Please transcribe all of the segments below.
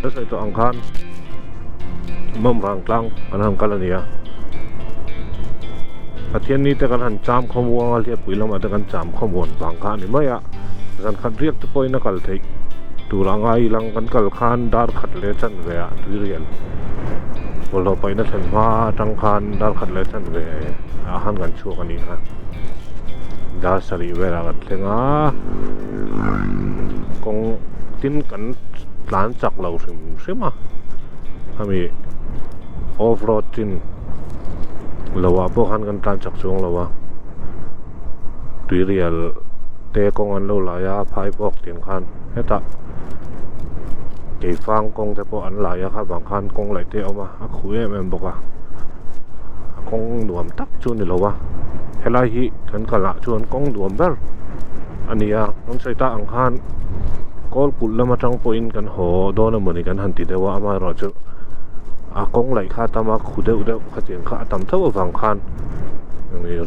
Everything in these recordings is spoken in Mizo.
Ka sawi tawh ang khan Mawmrang tlang kan han kal a ni a. Pathianni te kan han cham khawmuang a, Hliappui lamah te kan cham khawmuan vang kha a ni mai a. Zan khat riak te pawhin a kal theih tur a ngai lang kan kal khan dar khat leh chanve ah tuirial bawlhhlawh paihna thlen hma atang khan dar khat leh chanve ah khan kan chhuak a nih kha. Dar sarih velah kan thleng a kawng tin kan tlan chak lo hrim hrim a hemi off road chin lo ah pawh khan kan tlan chak chuang lo a tuirial te kawng an lo lai a phai bawk tiang khan hetah keifang kawng te pawh an lai a kha vang khan kawng laih te a awm a a khuh em em bawk a a kawng nuam tak chu a ni lo a helai hi kan kal ah chuan kawng nuam ber a ni a kan sawi tak ang khan kawl kulh lam atang pawhin kan haw dawn emawni kan han ti deuh a amaherawhchu a kawng laih kha a tam a khu deuh deuh khatiang kha a tam tho avang khan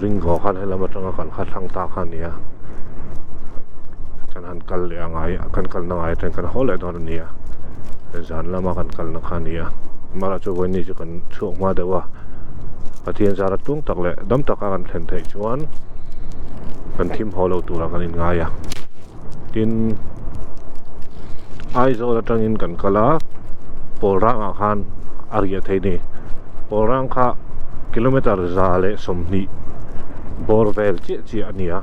ringo khan helam atanga kal kha thlang ta kha a ni a kan han kal leh a ngai kan kalna ngai atang kan haw leh dawn a ni a zan lama kan kalna kha a ni a amaherawhchu vawiin chu kan chhuak hma deuh a Pathian zara tung tak leh dam taka kan thlen theih chuan kan thim haw lo turah kan inngai a tin Aizawl atangin kan kal a Pawlrangah khan a riah theih a ni Pawlrang kha kilometer 120 bawr vel chiah chiah a ni a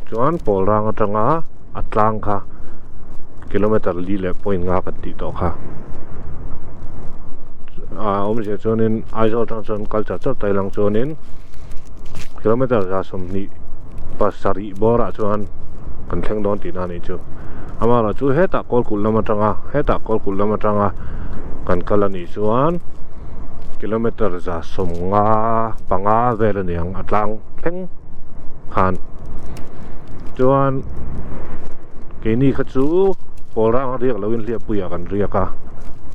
chuan Pawlrang atanga a tlang kha kilometer li leh point nga kan tih tawh kha a awmzia chuanin Aizawl atang chuan kal char char ta ilang chuanin kilometer 27 bawrah chuan kan thleng dawn tihna a nih chu amaherawhchu hetah kawlkulh lam atanga hetah kawlkulh lam atanga kan kal a nih chuan kilometer 155 vel a ni ang a tlang thleng khan chuan keini kha chu Pawlrang a riak loin Hliappuiah kan riak a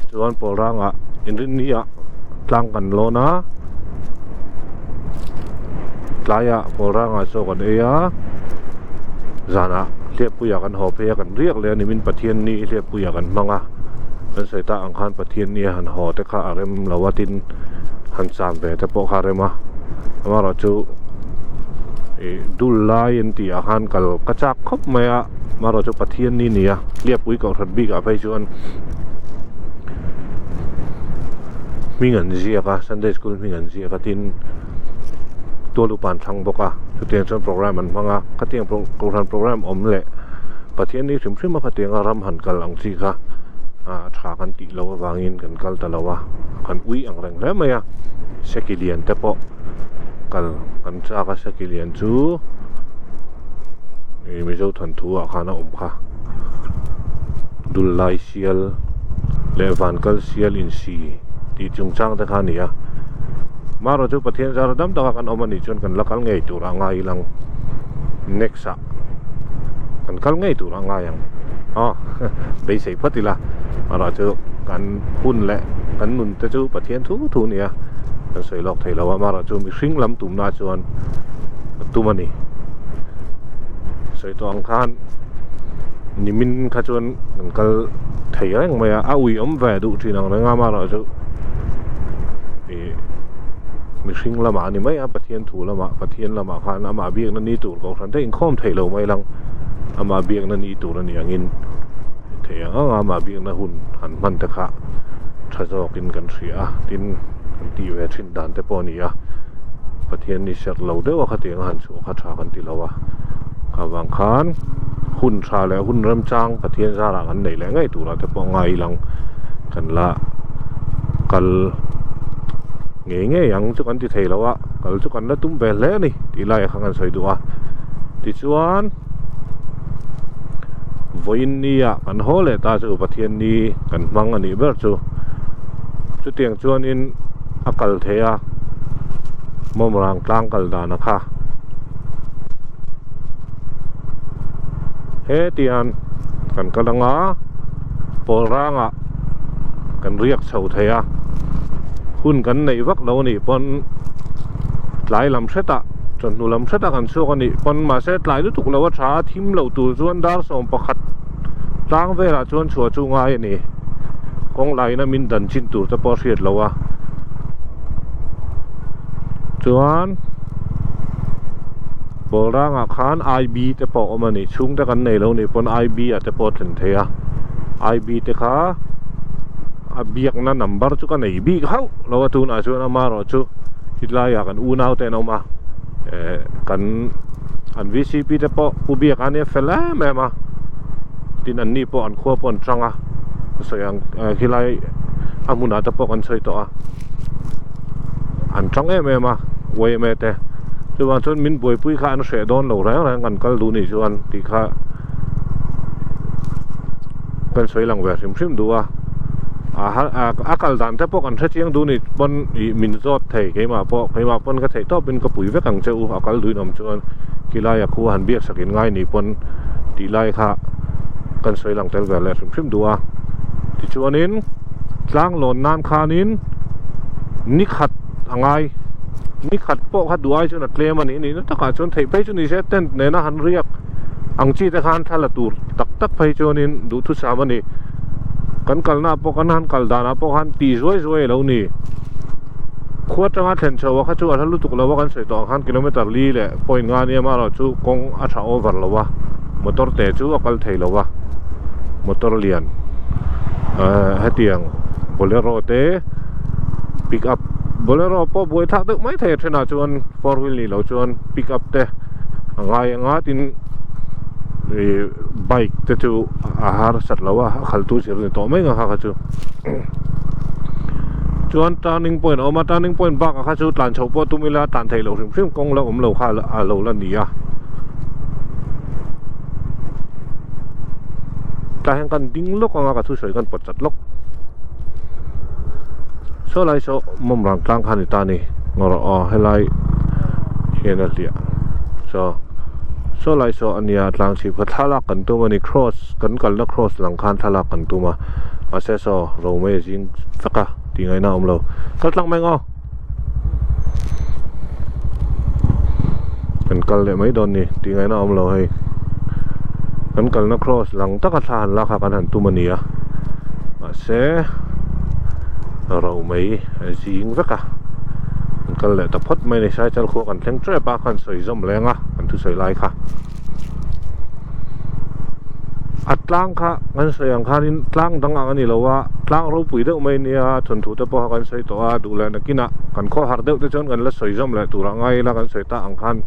chuan Pawlrangah inrinni ah tlang kan lawn a tlaiah Pawlrangah chaw kan ei a zanah Hliappuiah kan haw phei a kan riak leh a ni min Pathianni Hliappuiah kan hmang a kan sawi tak ang khan Pathianni a han haw te kha a rem lo a tin han cham ve te pawh kha a rem a amaherawhchu ih dul lai an tih ah khan kal ka chak khawp mai a amaherawhchu Pathianni ni a Hliappui kohhran bikah phei chuan hming an ziak a Sunday school hming an ziak a tin tual upa an thlang bawk a chutiang chuan program an hmang a khatiang kohhran program awm leh Pathianni hrim hrim a khatiang a ram han kal ang chi kha ah tha kan tih loh avangin kan kal ta lo a kan ui ang reng hle mai a seki lian te pawh kal kan chak a seki lian chu ih mizo thawnthu ah khan a awm kha dul lai sial leh van kal sial insi tih chungchang te kha a ni a marawh chu Pathian zara dam taka kan awm anih chuan kan la kal ngei tur a ngai ilang next ah kan kal ngei tur a ngai ang aw beisei phawt ila marawh chu kan hun leh kan nun te chu Pathian thu thu a ni a kan sawi lawk thei lo a marawh chu mihring lam tumna chuan a tum a ni sawi tawh ang khan nimin kha chuan kan kal thei reng mai a a ui awm ve duh thin ang reng a amaherawhchu ih mihring lamah a ni mai a Pathian thu lamah Pathian lamah khan amah biakna ni tur kohhran te inkhawm theih lo mai lang amah biakna ni tur a ni angin thei ang ang a amah biakna hun han hman te kha tha zawkin kan hria a tin kan tih ve thin dan te pawh a ni a Pathian ni serh lo deuh a khatiang a han chhuah kha tha kan ti lo a avang khan hun tha leh hun remchang Pathian zarah kan neih leh ngei turah te pawh ngai ilang kan la kal ngei ngei ang chu kan ti thei lo a kal chu kan la tum ve hle a ni tih laiah khan kan sawi duh a tichuan vawiin ni ah kan haw leh ta chu Pathian ni kan hmang a nih ber chu chutiang chuanin a kal thei a mawmrang tlang kal dan a kha hetiang kan kal anga Pawlrangah kan riak chho thei a hun kan neih vak lo anih pawn tlai lam hretah chawhnu lam hretah kan chhuak anih pawn mahse tlai lutuk lo a tha a thim loh tur chuan dar 11 Tlang velah chuan chhuah chu ngai a ni. Kawng laina min dan chin tur te pawh a hriat loh a. Chuan Bawlrangah khan IB te pawh a awm a ni. Chhungte kan nei lo nih pawn IB ah te pawh a thlen thei a. IB te kha a biakna number chu ka nei bik hauh lo a tunah chuan amaherawh chu hetlaiah kan unau te an awm a. Eh kan an VCP te pawh Pu Biaka ania fel em em a. Tin an ni pawh an khua pawh an tang a sawi ang khilai a hmunah te pawh kan sawi tawh a an tang em em a yma te chuvang chuan min buaipui kha an hreh dawn lo reng reng kan kal duh nih chuan tih kha kan sawi lang ve hrim hrim duh a a kal dan te pawh kan hre chiang duh nih pawn ih min zawt thei keimah pawh keimah pawn ka theih tawpin ka pui vek ang che u a kal duhin awm chuan khilai a khua han biak sakin ngai nih pawn tih lai kha kan sawi lang tel ve leh hrim hrim duh a tichuanin tlang lawn nan khanin ni khat a ngai ni khat pawh kha duh ai chuan a tlem a ni nihna takah chuan theih phei chu ni se tent nena han riak ang chi te khan thla la tur tak tak phei chuanin duhthusam a ni kan kalna ah pawh kan han kal danah pawh khan tih zuai zuai a lo ni khua atanga thlen chhoh a kha chu a hla lutuk lo a kan sawi tawh ang khan kilometer li leh point nga nia amaherawhchu kawng a tha over lo a motor te chu a kal thei lo a motor lian ahh hetiang bolero te pick up bolero pawh buai thlak deuh mai thei a thenah chuan four wheel nih loh chuan pick up te a ngai anga tin ih bike te chu a harsat lo a a khalh tu zir ni tawh mai ang kha kha chu chuan turning point a awm a turning point bakah kha chu tlan chhoh pawh tum ila tlan theih loh hrim hrim kawng la awm lo kha a lo la ni a. Tlai hian kan ding lawk anga ka thusawi kan pawt chat lawk saw lai saw mawmrang tlang kha a ni ta a ni ngaw aw helai hian a hliah saw saw lai saw a nia tlang chhip kha thlalak kan tum a ni cross kan kalna cross lang khan thlalak kan tum a mahse saw romei a zing vek a tih ngaihna a awm lo kal tlang mai ang aw. Kan kal leh mai dawn ni tih ngaihna a awm lo hei kan kalna cross lang taka thla han lak kha kan han tum a ni a mahse ro mai a zing vek a kan kal leh ta phawt mai a ni saichal khua kan thleng tep a kan sawi zawm leng a kan thusawi lai kha. A tlang kha kan sawi ang khanin tlang dang ang a ni lo a tlang ropui deuh mai nia thawnthu te pawh kha kan sawi tawh a duh leh nakinah kan khawhar deuh te chuan kan la sawi zawm leh tur a ngai ila kan sawi tak ang khan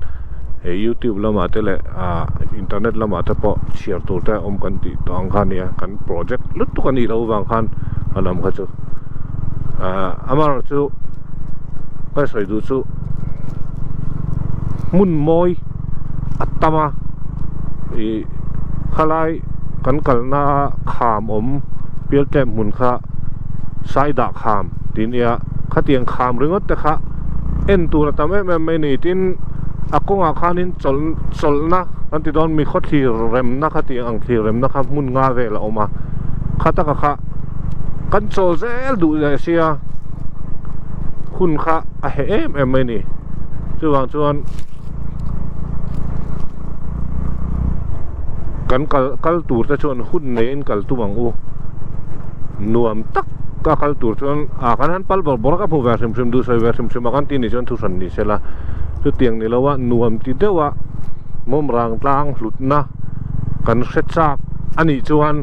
hei youtube lamah te leh ah internet lamah te pawh chhiar tur te awm kan tih tawh ang kha a nia kan project lutuk a nih loh avang khan a lam kha chu ah amaherawhchu ka sawi duh chu hmun mawi. a tam a ih khalai kan kalna kham awm pial tlem hmun kha saidah kham tih ania khatiang kham ringawt te kha en tur a tam em em mai a ni tin a kawngah khanin chawlh chawlhna kan ti dawn mi khaw thlir remna khatiang ang thlir remna kha hmun nga vel a awm a kha taka kha kan chawl zel duh leh sia hun kha a heh em em mai a ni chuvang chuan. Kan kal kal tur te chuan hun neiin kal tum ang u nuam tak a kal tur chuan ah kan han pal bawrh bawrh a ka hmu ve hrim hrim duh sawi ve hrim hrim a kan tih ni chuan thuhran ni sela chutiang ni lo a nuam ti deuh a mawmrang tlang hlutna kan hre chak a nih chuan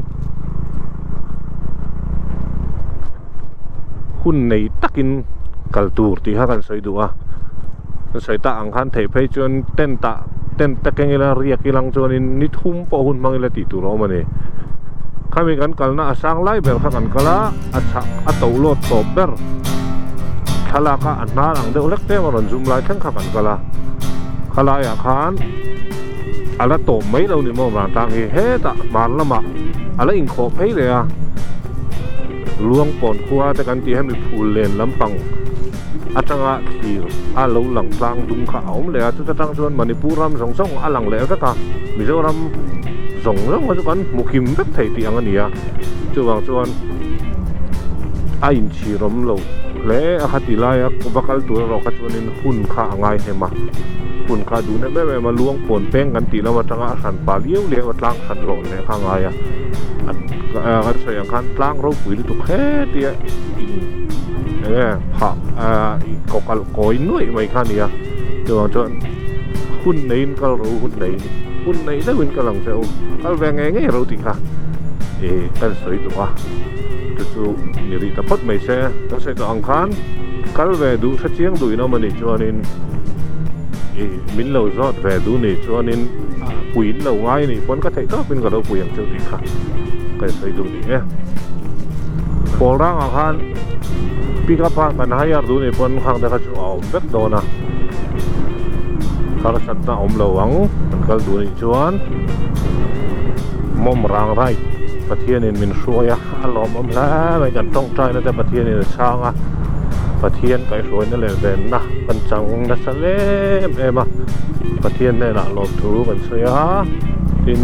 hun nei takin kal tur tih kha kan sawi duh a. Ka sawi tak ang khan theih phei chuan tent ah tent te keng ila riak ilang chuanin ni thum pawh hun hmang ila tih tur a awm a ni. Khami kan kalna a sang lai ber kha kan kal a, a chhak a to lawt tawp ber thlalak a a hnar ang deuh hlek tlem a rawn zum lai thleng kha kan kal a. Khalaiah khan a la tawp mai lo ni maw vantlang hi hetah hmar lamah a la inkhawh phei leh a. Luangpawn khua te kan tih hemi phul len lampang atanga thlir a lo lang tlang dung kha a awm leh a chuta tang chuan Manipur ram zawng zawng a lang leh vek a Mizoram zawng zawng kha chu kan hmu kim vek thei tih ang a ni a chuvang chuan a inchhir awm lo hle a kha ti laia va kal tur erawh kha chuanin hun kha a ngai hnem a hun kha a duh nem em em a Luangpawn peng kan tih lam atanga a hran pa liau liau a tlang hran rawh leh kha a ngai a. Kan sawi ang khan tlang ropui lutuk he tia in eng nge phah ah kaw kalh kawi nuaih mai kha a ni a chuvang chuan hun neiin kal ro hun neiin hun nei deuhin kal ang che u kal ve ngei ngei ro tih kha ih kan sawi duh a chu chu ni rih ta phawt mai se kan sawi tawh ang khan kal ve duh hre chiang duh in awm a nih chuanin ih min lo zawt ve duh nih chuanin pui in lo ngai a nih pawn ka theih tawpin ka lo pui ang cheu tih kha ka sawi duh ni e. Pawl rangah khan pick up a kan hire duh nih pawn khang te kha chu a awm vek dawn a harsatna a awm lo ang kan kal duh nih chuan mawm rang right Pathianin min hruai a a lawmawm hle mai kan tawngtaina te Pathianin a chhang a Pathian kaihhruaina leh venna kan chang nasa em em a Pathian hnenah lawmthu kan sawi a tin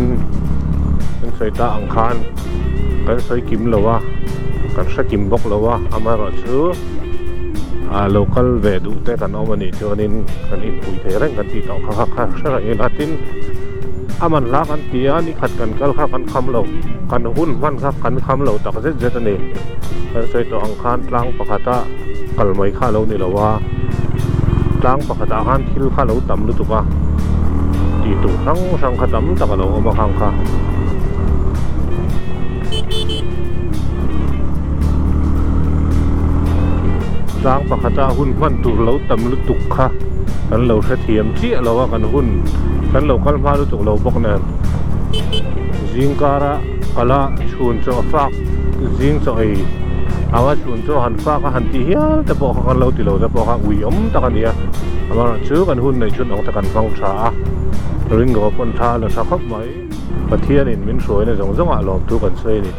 kan sawi ta ang khan kan sawi kim lo a kan hre kim bawk lo a amaherawhchu ah lo kal ve duh te kan awm a nih chuanin kan inpui thei reng kan tih tawh kha kha kha hre reng ila tin a man hla kan ti a ni khat kan kal kha kan kham lo kan hun hman kha kan kham lo tak zet zet a ni kan sawi tawh ang khan tlang pakhata kal mai kha a lo ni lo a tlang pakhatah khan thil kha a lo tam lutuk a tih tur hrang hrang kha tam tak a lo awm a khang kha. Tlang pakhata hun hman tur lo tam lutuk kha kan lo hrethiam chiah lo a kan hun kan lo kal hma lutuk lo bawk nen zingkara kala chhun chaw a fak zing chaw ei anga chhun chaw han fak a han tih hial te pawh kha kan lo ti lo te pawh kha ui awm tak a ni a amaherawhchu kan hun neih chhun ang te kan hmang tha a ringo pawn tha a la tha khawp mai. Pathianin min hruaina zawng zawngah lawmthu kan sawi a ni.